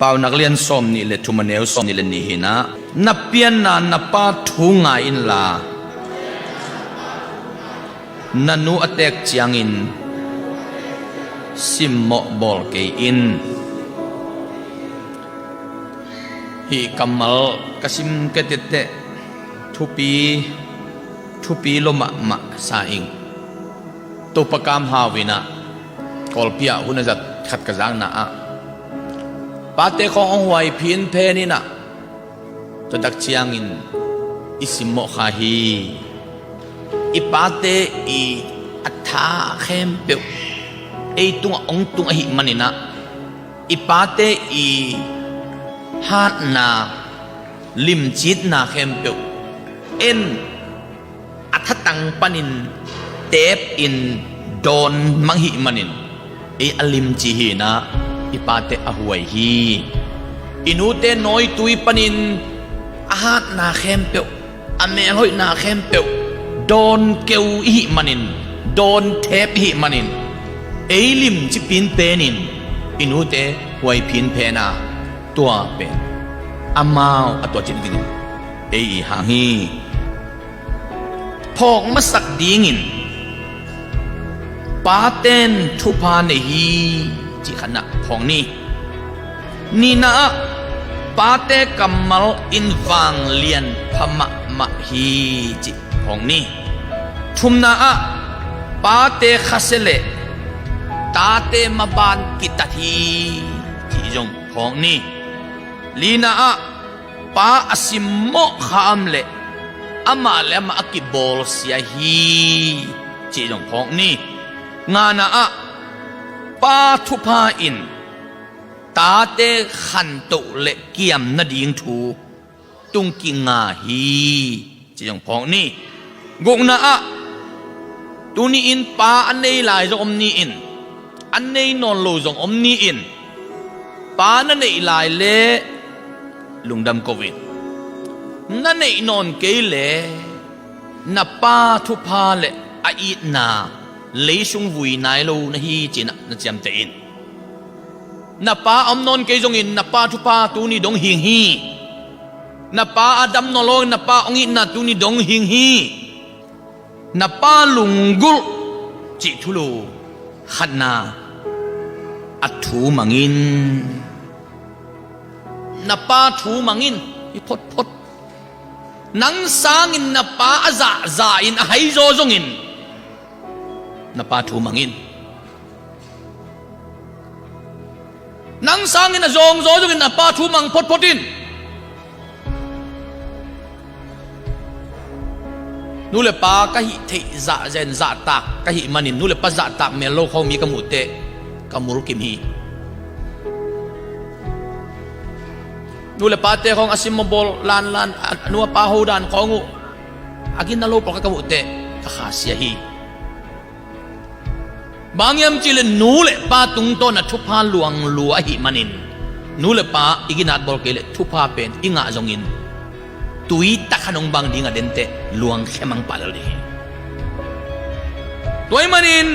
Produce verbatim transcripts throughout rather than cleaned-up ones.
Paunak lian sawm nih le thum a neu sawm nih le nih hi-in ah, na pianna na pa thu ngai inla, na nu a teek ciangin simmawh bawl kei in. Hih kammal ka sim kei teh thupi, thupi lua mahmah sa ing. Topa Kam Hau in ah Kawlpi ah hun a zat khat ka zakna ah, pate khawng hong huai phin phen in ah, tua tak ciangin i simmawh kha hi. I pate i a tha khempeuh ei tungah hong tung ahih manin ah, i pate i hatna, limcitna khempeuh en, a thatang panin teepin dawn mang hih manin, ei a limci hi-in ah, i pate a huai hi. I nute nawitui panin a hatna khempeuh, a melhoihna khempeuh dawn keu ihih manin, dawn theep ihih manin, ei limci phin penin i nute huai phin phen a, tua pen amau a tuacin dingin ei i hang hi. Phawk masak dingin paten thupha nei hi, cih khatna phawk ni. Nihna ah, pate kammal in vanglian pha mahmah hi, cih phawk ni. Thumna ah, pate khasia le tate maban kitat hi, cih zong phawk ni. Lina ah, pa a simmawh kha om leh amah le amah a kibawlsia hi, cih zong phawk ni. Ngana ah, pa thupha in tate khantoh le kiam nading thu tung kinga hi, cih zong phawk ni. Gukna ah, tuni-in pa a nei lai zong om ni-in, a nei nawn lo zong om ni-in, pa na neih lai le lungdam ko in. Na neih nawn kei le na pa thupha le a itna leisung vui nai lo na hi, ci-in ah na ciamteh in. Na pa om nawn kei zongin na pa thupha tuni dong hing hi. Na pa a dam nawn lo, na pa hong itna tuni dong hing hi. Na pa lunggulh cih thulu khatna, a thu mang in. Na pa thu mang in, hi photphot. Nang sangin na pa a zahzah in a haizaw zongin na pa thu mang in. Nang sangin a zawngzaw zongin na pa thu mang photphot in. Nu le pa ka hih theih zahzen zahtak ka hih manin, nu le pa zahtak mel lo khawng mi ka muh teh ka mulkim hi. Nu le pate khawng a simmawh bawl lanlan, a nu a pa ho dan khawng uh a gina lo pawlkhat ka muh teh ka khasia hi. Bang hiam cih leh nu le pa tungtawn a thupha luang lua ahih manin, nu le pa i ginat bawl kei leh thupha pen i ngah zongin tui tak khan hong bang ding a, denteh luang khemang pah lel ding hi. Tua ahih manin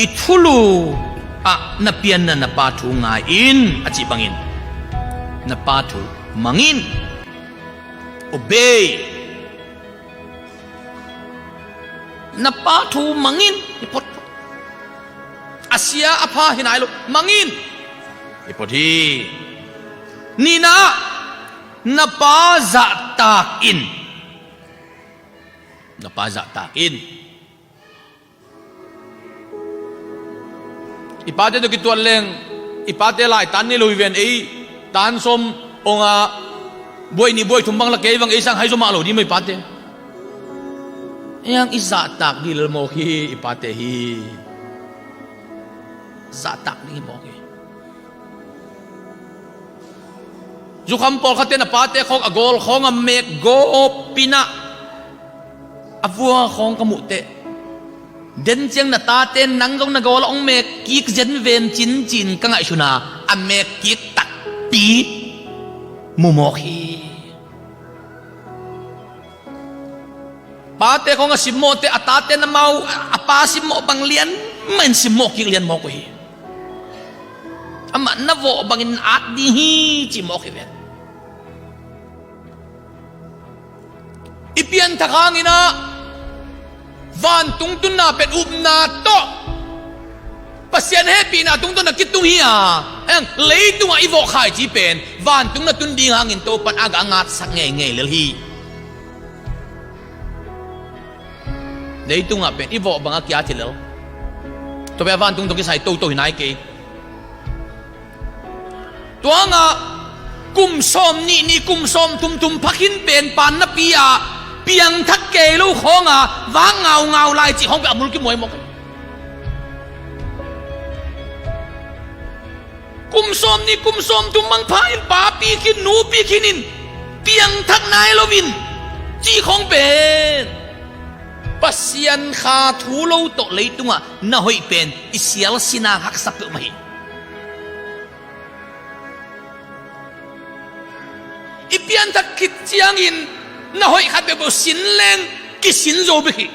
i thulu ah na pianna na pa thu ngai in a cih bangin na pa thu mang in. Obey. Na pa thu mang in, hi photphot. A sia a pha hi nai lo, mang in, hi phot hi. Nihna ah, na pa zahtak in. Na pa zahtak in. I pate tawh kituat leng, i pate lai tan nei lo hi ven, ei tan sawm ong a buai nih buai thum bang la kei vang, ei sang haizaw mah lo ding maw i pate. Ei ang i zahtak ding lel mawk hi, i pate hi. Zahtak ding hi mawk hi. Zukham pawlkhatte na pate khawng a gawl khawng a mek gawp in ah a vua khawng ka muh teh, den ciang na tate nang zong na gawl ah hong mek kik zen ven cin ci-in ka ngaihsun a, a mek kik takpi mu mawk hi. Pate khawng a simmawh teh a taten amau a pa simmawh bang lian mah in simmawh kik lian mawk uh hi. Amah na vawh bangin na at ding hi, ci mawk hi ven. I pianthak hangin ah vantung tunna pen upna tawh Pasian hehpihna tungtawn a kitung hi a, a hiang leitungah i vawh khaici pen vantung na tun ding hangin Topan a ga ngatsak ngeingei lel hi. Leitungah pen i vawh bangah kiat hi lel. Tua pen a vantung tawh kisai toto hi nai kei. Tua hangah kum sawm nih nih kum sawm thum thum phakhin pen pan napi ah piangthak kei lo khawngah vak ngaungau lai cih khawng pen a mul kimuai mawk. Kum sawm nih kum sawm thum mangpha in papi khin nupi khin in piangthak nai loin cih khawng pen Pasian kha thu lo tawh leitungah na hoih pen i sial sinang haksa peuhmah hi. I pianthak khit ciangin na hoih khat peuhpeuh sin leng kisin zo bek hi.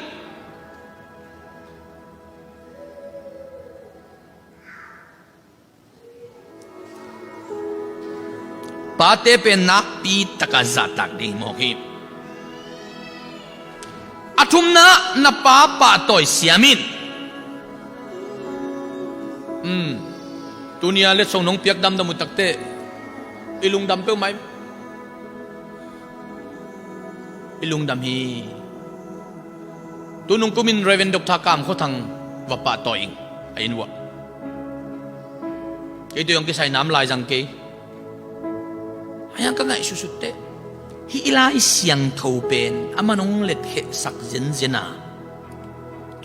Pate pen nakpi taka zahtak ding mawk hi. A thumna, na pa pahtawi siam in. Um, tunia letsong nong piak damdam uh takteh i lungdam peuhmah hi. I lungdam hi. Tunung kumin Reverend Doctor Kam Khua Thang va pahtawi ing a inn uah. Kei tua hong kisai nam lai zang kei. A hiang ka ngaihsutsut teh hih i Lai Siangtho pen a man hong letkhiasak zenzen a,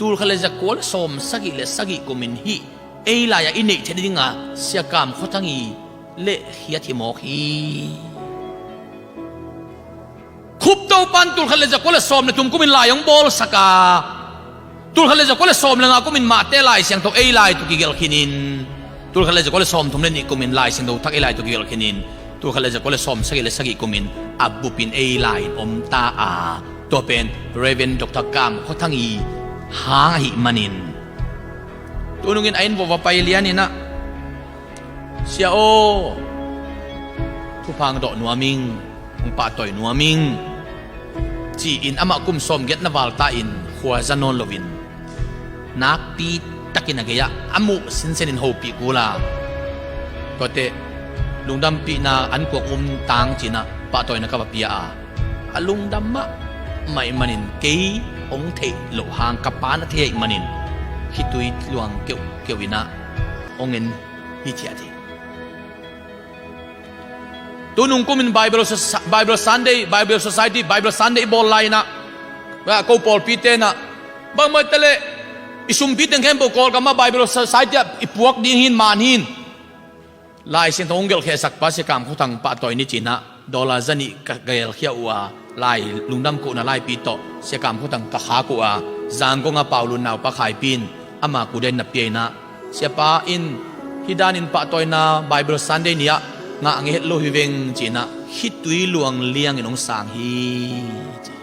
tulkhat le zakua le sawm sagih le sagih kumin hih ei lai-ah i neih theih nadinga Sia Kam Khua Thang i lehkhiat hi mawk hi. Khup Topan tulkhat le zakua le sawm le thum kumin lai hong bawlsak a, tulkhat le zakua le sawm le nga kumin Mahte Lai Siangtho ei lai tawh kigelh khinin, tulkhat le zakua le sawm thum le nih kumin Lai Siangtho Thak ei lai tawh kigelh khinin, tulkhat le zakua le sawm sagih le sagih kumin a bupin ei lai in om ta a, tua pen Reverend Doctor Kam Khua Thang i hang ahih manin tunungin a inn uah va pai lianin ah, Sia aw, thupha hong dawh nuam ing, hong pahtawi nuam ing, ci-in amah kum sawmgiat na val ta-in khuaza nawn loin nakpi takin a gei-ah a muh sinsenin hopih kul a, tuate lungdampihna an kuang um tang ci-in ah pahtawina ka va pia a, a lungdam mahmah ahih manin kei hong theih loh hang ka pa na thei ahih manin khitui luang keuhkeuh in ah hong en hi thiat hi. Tunung kumin Bible Soci-, Bible Sunday, Bible Society, Bible Sunday i bawl lai-in ah, ko pawlpite in ah bangmah tale i sumpi teng khempeuh Kawlgam ah Bible Society ah i puak ding hi in, man hi in, Lai Siangtho hong gelhkhiasak pa Sia Kam Khua Thang pahtawi ni ci-in ah dollar zanih ka gelhkhia uh a, lai lungdam kohna laipi tawh Sia Kam Khua Thang ka khak uh a, Zangkong a Paulun naupa Khaipi in ama kudian na pia in ah, Siapa in hih danin pahtawina Bible Sunday ni-ah ngah ngei het lo hi veng ci-in ah khitui luang liangin hong sang hi, ci hi.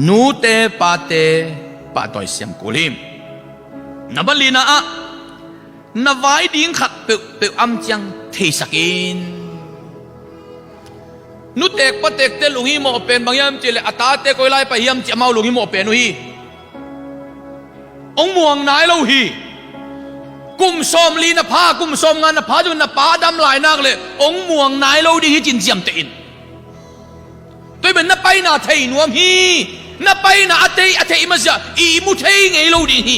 Nute pate pahtawi siam kul hi. Na balina ah na vai ding khat peuhpeuh om ciang theisak in. Nutek patekte lunghimawh pen bang hiam cihleh a tate koi lai pai hiam cih amau lunghimawh pen uh hi. Hong muang nai lo hi. Kum sawmli na pha, kum sawmnga na pha zong na pa a dam lai nak leh hong muang nai lo ding hi ci-in ciamteh in. Tua ahih manin na paina thei nuam hi. Na paina a thei, a theih masiah ihmu thei ngei lo ding hi.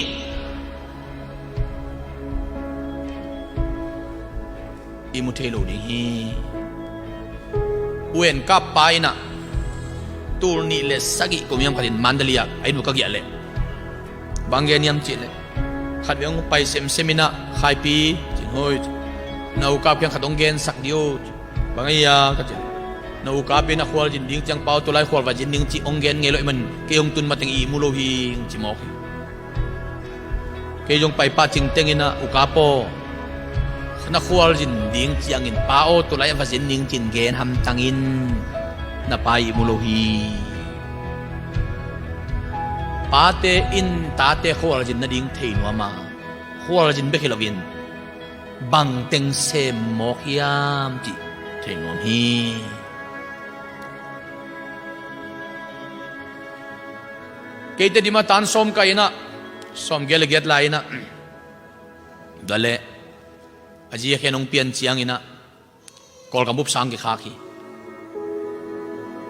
Ihmu thei lo ding hi. U En Kap pa in ah tul nih le sagih kum hiam khatin Mandalay ah a inn uh ka giah leh bang gen hiam cihleh, khatvei hong pai semsem in ah, Khaipi, ci-in, hoi, na U Kap kiang khat hong gensak dih o, ci. Bang a hia, ka ci a, na U Kap in a khualzin ding ciang pa aw, tulai khual va zin ding cih hong gen ngei lo ahih manin kei hong tun mateng ihmu lo hi, hong ci mawk hi. Kei zong pai pah cingteng in ah, U Kap aw, na khualzin ding ciangin pa aw, tulai va zin ding ci-in gen hamtang in, na pa ihmu lo hi. Pate in tate khualzin nading thei nuam a, khualzin bek hi loin bangteng sem mawk hiam cih thei nuam hi. Keite dima tan sawm kai inah, sawm giat le giat lai inah, tua le a zi a khen hong pian ciang inah, Kawlgam bup sang kikhak hi.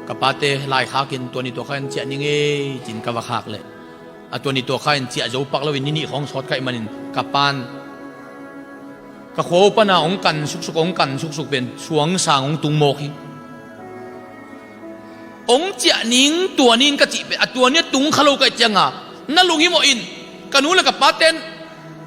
Ka pate laikhak in tua ni tua kha in ciah ning ei cin ka va khak leh, a tua ni tua kha in ciah zo pak loin ni nih khawng sawt kaih manin ka pan ka khua uh pana hong kan suksuk, hong kan suksuk pen suangsang hong tung mawk hi. Hong ciah ning tua ni in ka cih pen a tua ni a tung kha lo kaih cianga na lunghimawh in, ka nu le ka paten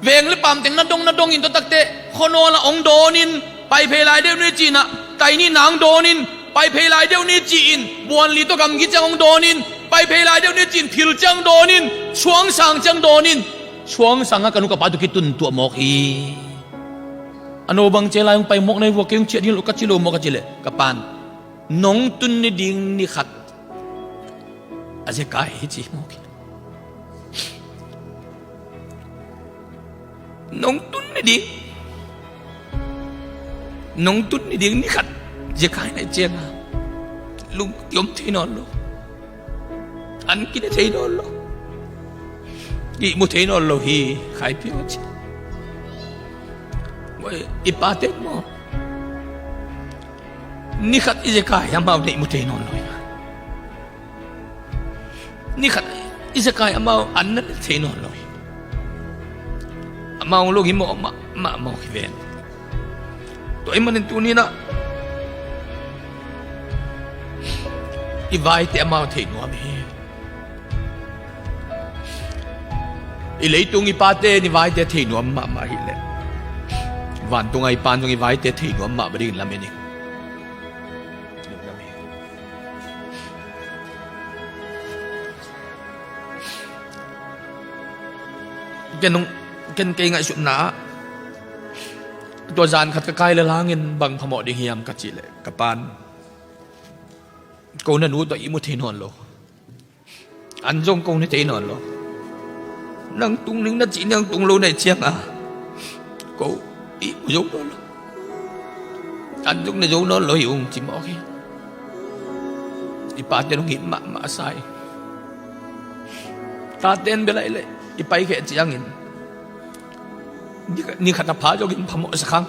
veng le pamteng na dong na dongin tua takte khuanawl ah hong dawnin, pai phei lai deuh ni ci-inah tai ni nang dawnin, pai phei lai deuh ni ci-in buanli tawh gamgi ciang hong dawnin, pai phei lai deuh ni ci-in phil ciang dawnin, suangsang ciang dawnin, suangsang ah ka nu ka pa tu kitun tuah mawk hi. A no bang cia lai hong pai mawk na hi vua, kei hong ciah ding lo ka ci lo maw ka ci leh ka pan, nong tun ni ding ni khat a zekai hi ci mawk hi. Nong tun ni ding, nong tun ni ding ni khat zekai na hi cianga lung kiom thei nawn lo, an kine thei nawn lo, ihmu thei nawn lo hi. Khai piang a ci. I pate maw, ni khat i zekai amau na ihmu thei nawn lo hi. Ni khat i zekai amau an na thei nawn lo hi. Amau lunghimawh mahmah mawk hi ven. Tua ahih manin tuni inah i vaite amau thei nuam hi. I leitung i pate in i vaite thei nuam mahmah hi leh, vantung a i pan zong i vaite thei nuam mahmah dingin lamen ing. Ken, ken kei ngaihsutna ah tua zan khat ka kai le langin bang phamawh ding hiam ka cih leh ka pan, ko na nu tawh ihmu thei nawn lo, an zong ko ne thei nawn lo. Nang tung ning na cih, nang tung lo na hih cianga ko ihmu zo nawn lo, an zong ne zo nawn lo hi ung ci mawk hi. I pate nong it mahmah sa hi. Taten bia lai leh i paikhia ciangin ni khat a pha zongin phamawhsa khang,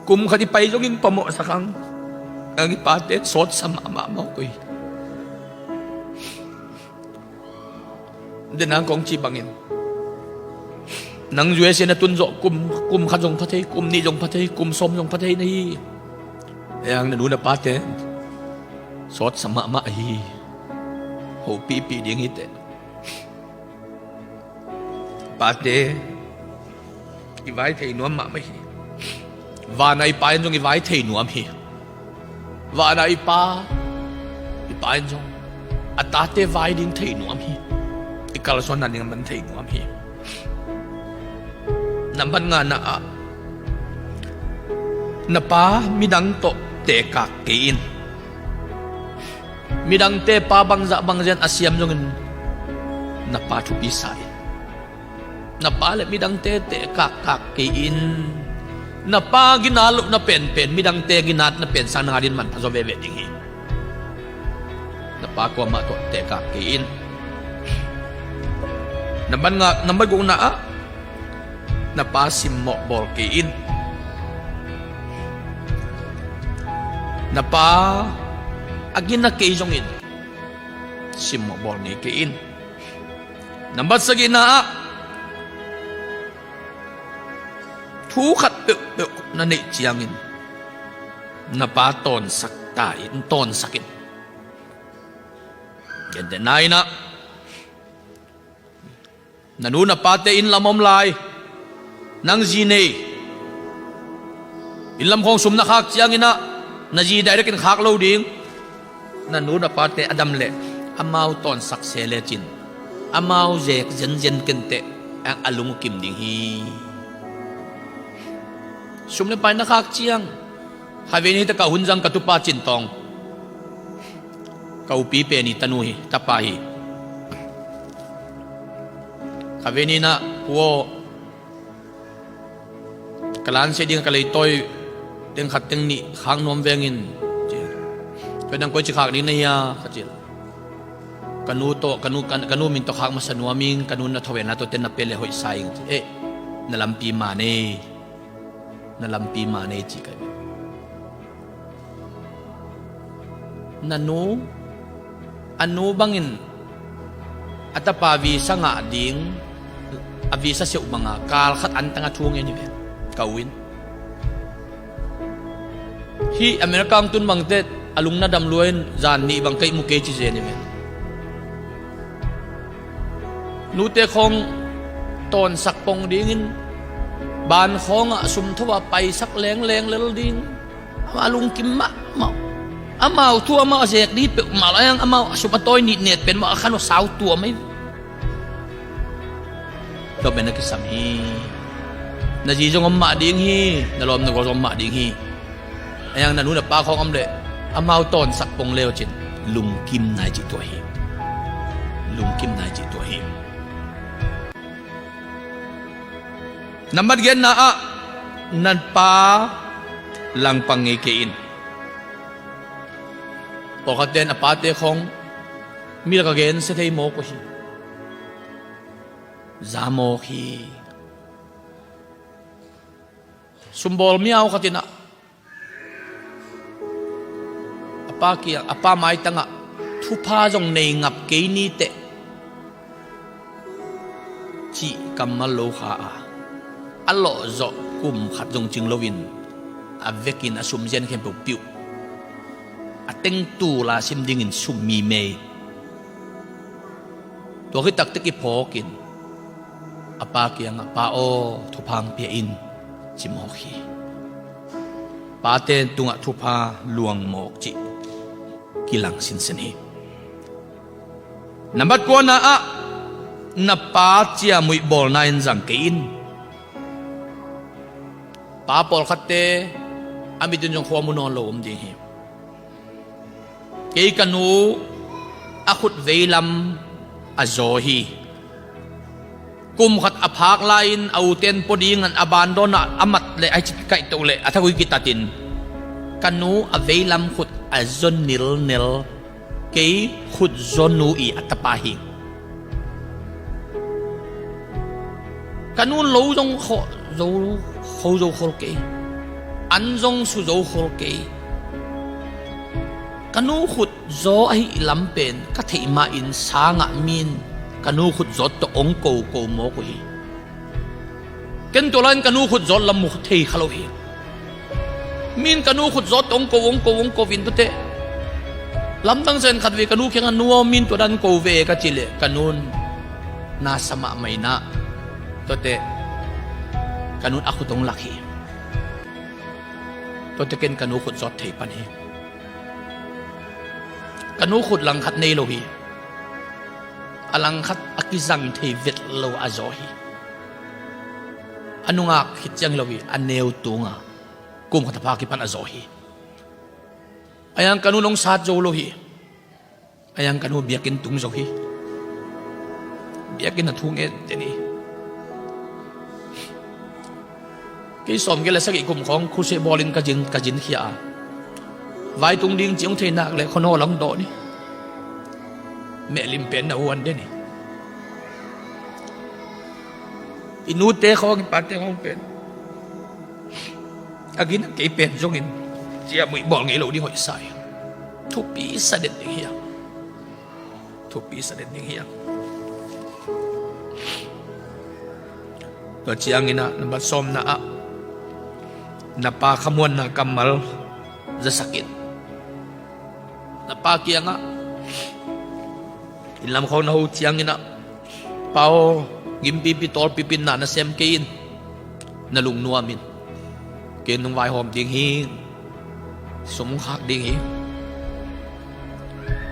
kum khat i pai zongin phamawhsa khang. Ang i pate sawtsa mahmah mawk uh hi. Denang kong ci bangin nang U S A na tun zawh kum, kum khat zong pha thei, kum nih zong pha thei, kum sawm zong pha thei na hi. Ang na nu na pate sawtsa mahmah hi. Hopihpih ding hi teh. Pate, i vai thei nuam mahmah hi. Vana i pa in zong i vai thei nuam hi. Vana i pa, i pa in zong a tate vai ding thei nuam hi. I kalsuanna ding a man thei nuam hi. Nambat ngana ah, na pa midang tawh tekak kei in. Midangte pa bangzah bangzah in a siam zongin na pa thupi sa in. Na pa le midangte tekak kak kei in. Na pa ginat lohna penpen midangte ginatna pen sang nang adingin manpha zaw veve ding hi. Na pa kuamah tawh tekak kei in. Nambat nga, nambat gukna ah, na pa simmawh bawl kei in. Na pa a gina kei zongin simmawh bawl ngei kei in. Nambat sagihna ah, thu khat peuhpeuh na neih ciangin na pa tawnsak ta in, tawnsak in. Gentehna in ah, na nu na pate inn lam om lai, nang zi nei, inn lam khawng sum na khak ciangin ah na zi direct in khak lo ding. Na nu na pate a dam leh amau tawnsak se lecin amau zek zenzen kenteh, a lung uh kim ding hi. Sum le pai na khak ciang, khatvei ni hi teh ka hun zang ka tupa Cin Tawng, ka upi pen i tanu hi, tapa hi. Kha ve ni-in ah, "Pu aw, ka lansia ding ka leitawi teng khat teng nih khak nuam veng in," ci. "Tua nang koi ci khak ding na hia?" ka cih. "Ka nu tawh, ka nu, ka, ka nu min tawh khak masa nuam ing, ka nu na thawhna tawh ten na pia le hoih sa ing," ci. "Eh, na lampi man ei, na lampi man ei," ci ka hi. Na nu, a nu bangin a tapa visa ngah ding, a visa seuh banga kal khat antang a thu ngen hi ve, ka u in. Hih America hong tun bangte a lungna dam lua in zan nih bang ka hih mu kei ci zen hi ve. Nute khawng tawnsak pong dingin ban khawngah sum tho a paisak lengleng lel ding. Amah lungkim mahmah. Amau thu amau a zek dih peuhmah lo, a hiang amau a sum a tawi nih net pen mah a khan uh sau tua mai. Tua pen a kisam hi. Na zi zong om mah ding hi. Na lawm na gual zong om mah ding hi. A hiang na nu na pa khawng om leh amau tawnsak pong le uh cin, lungkim nai cih tua hi. Lungkim nai cih tua hi. Nambat genna ah, na pa langpang ngei kei in. Pawlkhatte in a pate khawng mi lak a gensia thei mawk uh hi. Za mawk hi. Sumbawl miau khat in ah, a pa kiang, a pa maitangah, "Thupha zong nei ngap kei ni teh," cih kammal lo kha a, a lawhzawh kum khat zong cing loin a vekin a sum zian khempeuh piuh, a teng tul a sim dingin sum mi mei. Tua khit takte kiphawkin a pa kiangah, "Pa aw, thupha hong pia in," ci mawk hi. Pate tungah thupha luang mawk cih kilang sinsen hi. Nambat kuana ah, na pa ciamnuih bawlna in zang kei in. Pa pawlkhatte a mit in zong khua mu nawn lo om ding hi. Kei ka nu a khut veilam a zaw hi. Kum khat a phak lai-in a uten pua ding an a bandawnah a mat le a cik kaihtoh le a thagui kitatin ka nu a veilam khut a zaw nilnel. Kei khut zaw nu i a tapa hi. Ka nu lo zong kho zo, kho zo khol kei. An zong su zo khol kei. Ka nu khut zaw ahi lam pen ka theih ma-in sangah min ka nu khut zawt tawh ong ko ko mawk uh hi. Ken tua lai-in ka nu khut zawt lam mu thei kha lo hi. Min ka nu khut zawt ong ko, ong ko, ong ko vin tute. Lamdang zen khat ve ka nu kiangah, "Nu aw, min tua dan ko ve," ka cih leh ka nun na sa mahmah inah, tuate ka nun a khut ong lak hi. Tuate ken ka nu khut zawt thei pan hi. Ka nu khut langkhat nei lo hi. A langkhat a kizang thei vet lo a zaw hi. A nungak khit ciang lo hi, a neu tunga kum khat a pha kipan a zaw hi. A hiang ka nu nong sat zo lo hi. A hiang ka nu biakinn tung zo hi. Biakinn a thu ngen den hi. Kei sawmgiat le sagih kum khawng khuse bawlin ka zin, ka zin khia a, vai tung ding ci hong thei nak le khuanawl hong dawn hi. Mehlim pen na uan den hi. I nute khawng, i pate khawng pen a gina kei pen zongin ciamnuih bawl ngei lo ding hoih sa hi. Thupi sa den ding hi a. Thupi sa den ding hi a. Tua ciangin ah, nambat sawmna ah, na pa khamuanna kammal zasak in. Na pa kiangah, inn lam khawng na ho ciangin ah, "Pa aw, gimpipi tawlpipi in na na sem kei in, na lungnuam in. Ken nong vaihawm ding hi, sum khak ding hi.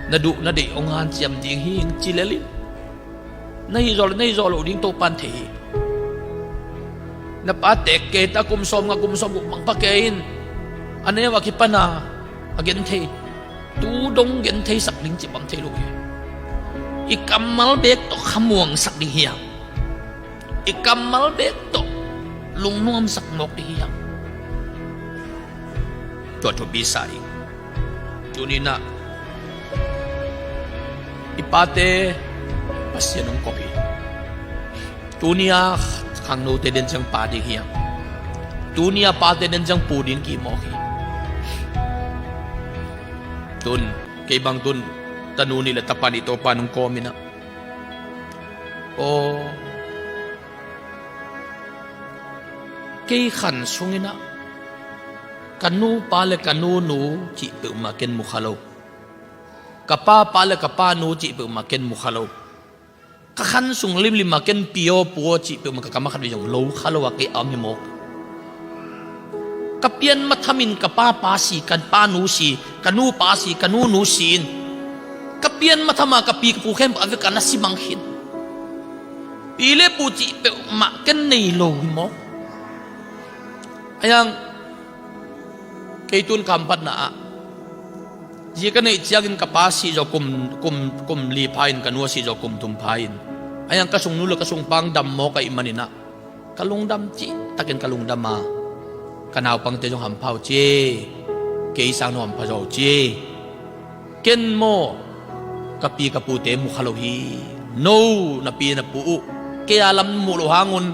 Na duh na deih hong hanciam ding hi," ci lel in. Na hih zawh le na hih zawh loh ding Topa'n thei hi. Na pa teek kei ta, kum sawmnga kum sawmguk bang pha kei in. A neu a kipan a, a genthei, tu dong gentheisak ding cih bang thei lo hi. I kammal beek tawh khamuangsak ding hi a. I kammal bek tawh lungnuamsak mawk ding hi hang. Tua thupi sa ing. Tuni-in ah i pate Pasian hong kop hi. Tuni-a khangnote den ciang pa ding hi hang. Tuni-a pate den ciang pu ding kihmawk hi. Tun kei bang tun tanu nih le tapa nih Topa nong kawm in ah, aw, kei khan sungin ah ka nu pa le ka nu nu cih peuhmah ken mu kha lo. Ka pa pa le ka pa nu cih peuhmah ken mu kha lo. Ka khan sung limlim ah ken pi aw pu aw cih peuhmah ka kam ah khat vei zong lo kha lo a kei a om hi mawk. Ka pian mathamin ka pa pa si, ka pa nu si, ka nu pa si, ka nu nu si in, ka pian matham a ka pi ka pu khempeuh a vek a na si mang khin. Pi le pu cih peuhmah ken nei lo hi mawk. Ahi hang kei tun ka hamphatna ah, zi ka neih ciangin ka pa si zaw kum, kum, kum li pha in, ka nu a si zaw kum thum pha in. Ahi hang ka sungnu le ka sungpa dam mawk ahih manin ah ka lungdam cihtakin ka lungdam a, ka naupangte zong hampha uh ci e. Kei sang no hampha zaw uh ci e. Ken maw, ka pi ka pute mu kha lo hi. No, na pi na pu uh kei a lam muh loh hang un,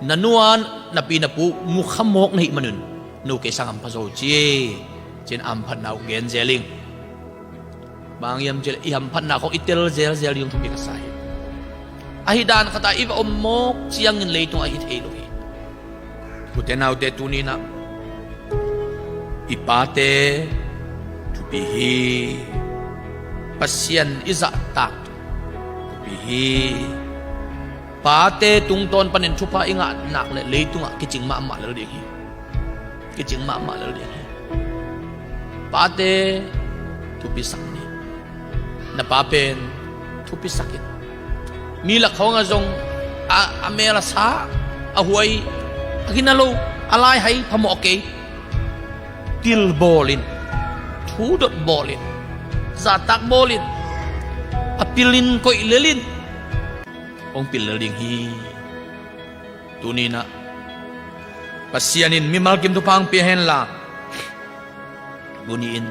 na nu a na pi na pu mu kha mawk na hih manun no kei sang hampha zaw uh ci e, ci-in a hamphatna uh gen zel ing. Bang hiam cih leh i hamphatna khawng i tel zelzel ding thupi ka sa hi. Ahi dan khat ah i va om mawk ciangin leitung ah hi thei lo hi. Ute naute, tuni-in ah i pate thupi hi. Pasian i zahtak thupi hi. Pate tungtawn panin thupha i ngah nak leh leitungah kicing mahmah lel ding hi. Kicing mahmah lel ding hi. Pate thupisak ni. Na pa pen thupisak in. Mi lak khawngah zong a, a mel a sa, a huai, a gina lo, a laihai phamawh kei. Pil bawl in, thu dot bawl in, zahtak bawl in, a pilin koih lel in, hong pil lel ding hi. Tuni-in ah Pasian in mimal kim thupha hong pia hen la, tuni-in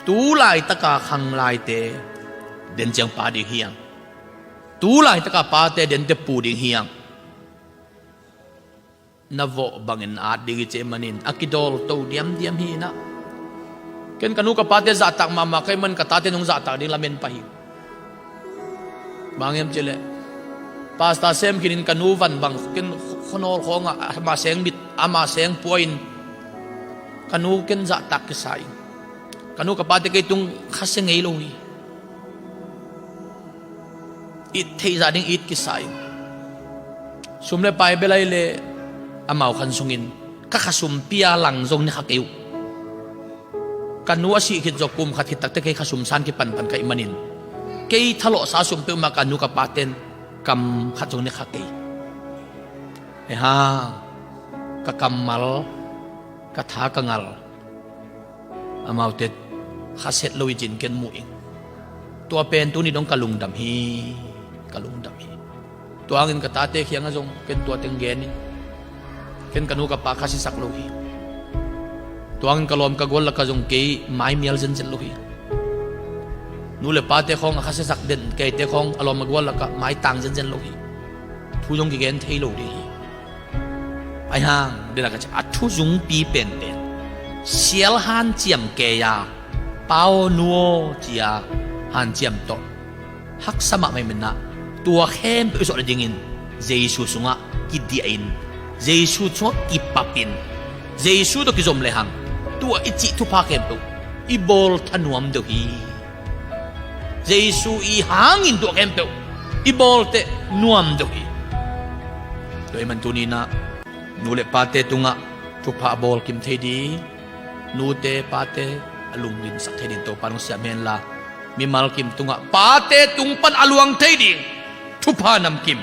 tu laitaka khanglaite den ciang pa ding hi hang. Tu laitaka pate dente pu ding hi hang. Na vawh bangin at ding hi ci ahih manin a kidawlto diamdiam hi in ah. Ken ka nu ka pate zahtak mahmah ka hih man ka tate nong zahtak ding lamen pah hi. Bang hiam cih leh pastor sem khinin ka nu van bang ken khuanawl khawngah ama seng mit, ama seng pua in ka nu ken zahtak kisa in, ka nu ka pate kei tung khasia ngei lo hi. It theih zah ding it kisa in, sum le pai bel ahih leh amau khan sungin ka khasum pia lang zong ne kha kei uh. Ka nu a sih khit zawh kum khat khit takteh kei khasum san kipanpan ka hih manin kei thalawhsa sum peuhmah ka nu ka pate'n kam khat zong ne kha kei. Eha, ka kammal, ka tha ka ngal, amaute khasia lo hi ci-in ken mu ing. Tua pen tuni dong ka lungdam hi, ka lungdam hi. Tua hangin ka tate kiangah zong ken tua teng gen ing. Ken ka nu ka pa khasiasak lo hi. Tua hangin ka lawm ka gual lakah zong kei mai mial zenzen lo hi. Nu le pate khawng a khasiasak den keite khawng a lawm a gual lakah mai tang zenzen lo hi. Thu zong kigen thei lo ding hi. Ahi hang, dena ka ci a thu zungpi penpen sial hanciam kei a, pa aw nu aw ci-a hanciam tawh haksa mahmah hi manin ah, tua khempeuh i zawh nadingin Jesu sungah kidiah in, Jesu sungah kipap in, Jesu tawh kizom lehang tua i cih thupha khempeuh i bawl thanuam deuh hi. Jesu i hangin tua khempeuh i bawl teh nuam deuh hi. Tua ahih man tuni-in ah nu le pate tungah thupha a bawl kim thei ding, nute pate a lungdamsak thei ding Topa'n hong siam hen la, mimal kim tungah pate tung pan a luang thei ding thupha namkim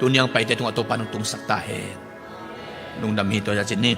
tuni a hong paite tungah Topa'n hong tungsak ta hen. Lungdam hi. Tua zah cih ni.